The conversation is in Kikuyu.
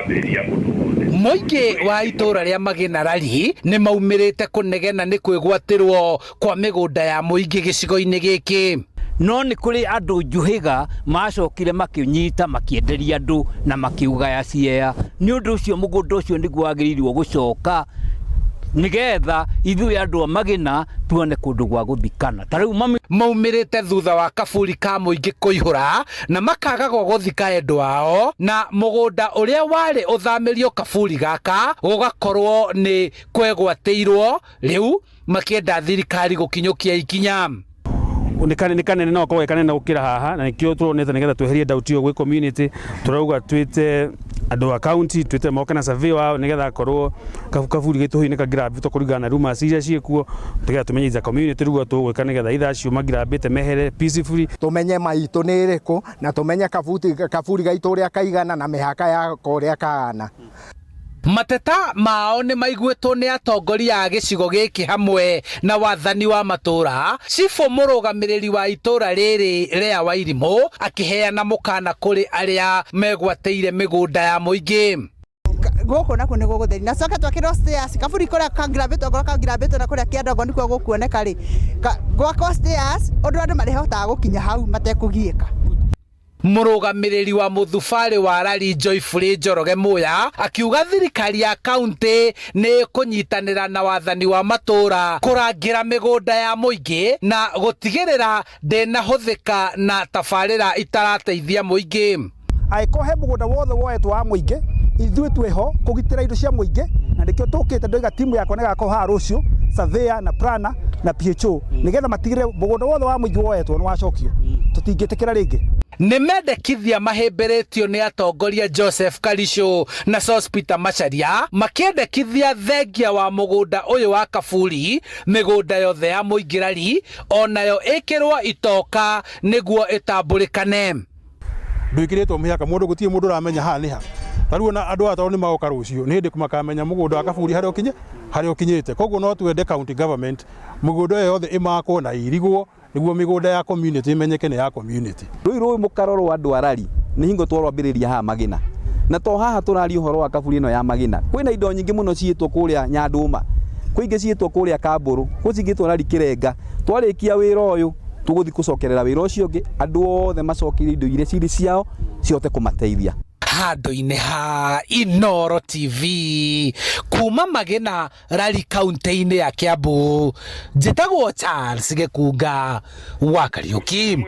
Tũrambĩrĩria ũndũ wothe. Mũingĩ wa itũũra rĩa Magina Rari nĩ maumĩrĩte kũnegena nĩ kwĩgwatĩrwo kwa mĩgũnda ya mũingĩ gĩcigo-inĩ gĩkĩ. No nĩ kũrĩ andũ njuhĩga macokire makĩnyita makĩenderia andũ na makĩũgaya ciea. Nĩ ũndũ ũcio mũgũnda ũcio nĩguo wagĩrĩirwo gũcoka nĩgetha ithuĩ andũ a Magina tuone kũndũ gwa gũthikana. Ta rĩu mami Maumĩrĩte thutha wa kaburi ka mũingĩ kũihũra na makaga gwa gũthika endwa ao, na mũgũnda ũrĩa warĩ ũthamĩrio kaburi gaka gũgakorwo nĩ kwegwatĩirwo, rĩu makĩenda thirikari gũkinyũkia ikinya. Nĩ kanene no gakorwo ge kanene gũkĩra haha, na nĩkĩo tũronete nĩgetha tweherie doubt ĩyo gwĩ community. Tũrauga twĩte andũ a county, twĩte moke na survey wao nĩgetha akorwo kaburi gaitũ hihi nĩ kangĩrambĩtwo kũringana na rumors iria ciĩkuo, nĩgetha tũmenye as a community rĩu ũrĩa tũgwĩka nĩgetha either acio mangĩrambĩte mehere peacefully. Tũmenye maitũ nĩ ĩrĩkũ na tũmenye kaburi gaitũ ũrĩa kaigana na mĩhaka yako ũrĩa kahana. Mateta mao nĩ maiguĩtwo nĩ atongoria a gĩcigo gĩkĩ hamwe na wathani wa matũũra. Cibũ mũrũgamĩrĩri wa itũũra rĩrĩ Lea Wairimũ akĩheana mũkana kũrĩ arĩa megwatĩire mĩgũnda ya mũingĩ. Gũkũ nakuo nĩ gũgũtheri na coke twakĩrwo stairs kaburi kũrĩa kangirambĩtwo, ngorwo kangirambĩtwo na kũrĩa kĩandongo nĩkuo gũkuoneka rĩ, gwakwo stairs ũndũ andũ marĩhotaga gũkinya hau matekũgiĩka. Mũrũgamĩrĩri wa mũthubarĩ wa Rari Joyfrey Njoroge Muya akiuga thirikari ya kaunti nĩ kũnyitanĩra na wathani wa matũũra kũrangĩra mĩgũnda ya mũingĩ na gũtigĩrĩra ndĩnahũthĩka na tabarĩra itarateithia mũingĩ. Angĩkorwo he mũgũnda wothe woetwo wa mũingĩ, ithuĩ twĩho kũgitĩra indo cia mũingĩ, na nĩkĩo tũkĩte. Ndoiga timu yakwa nĩ ĩgakorwo haha rũciũ, surveyor na planner na PHO, nĩgetha matigĩrĩre mũgũnda wothe wa mũingĩ woetwo nĩ wacokio. Tũtingĩtĩkĩra rĩngĩ. Nĩ mendekithia mahĩmbĩrĩtio nĩ atongoria Joseph Karisho na Sospeter Macharia, makĩendekithia thengia wa mũgũnda ũyũ wa kaburi, mĩgũnda yothe ya mũingĩ Rari onayo ĩkĩrwo itoka nĩguo ĩtambũrĩkane. Ndwĩkĩrĩtwo mĩhaka mũndũ, gũtirĩ mũndũ ũramenya haha nĩ ha. Ta rĩu ona andũ aya tondũ nĩ magoka rũciũ, nĩ hĩndĩ makamenya mũgũnda wa kaburi harĩa ũkinye harĩa ũkinyĩte. Koguo no twende county government mĩgũnda ĩyo yothe ĩmakwo na ĩirigwo nĩguo mĩgũnda ya community ĩmenyeke nĩ ya community. Rũi rũĩ mũkaro rwa andũ a Rari nĩ hingo twarwambĩrĩria haha Magina, na to haha tũraria ũhoro wa kaburi ĩno ya Magina. Kwĩna indo nyingĩ mũno ciĩtwo kũrĩa Nyandũma, kwĩ ingĩ ciĩtwo kũrĩa Kambũrũ, kwĩ cingĩtwo Rari Kĩrenga. Twarĩkia wĩra ũyũ, tũgũthiĩ gũcokerera wĩra ũcio ũngĩ, andũ othe macokerie indo iria cirĩ ciao cihote kũmateithia. Handũ-inĩ ha Inooro TV kuma Magina Rari kaunti-inĩ ya Kiambu, njĩtagwo Charles Gĩkunga wa Kariũki.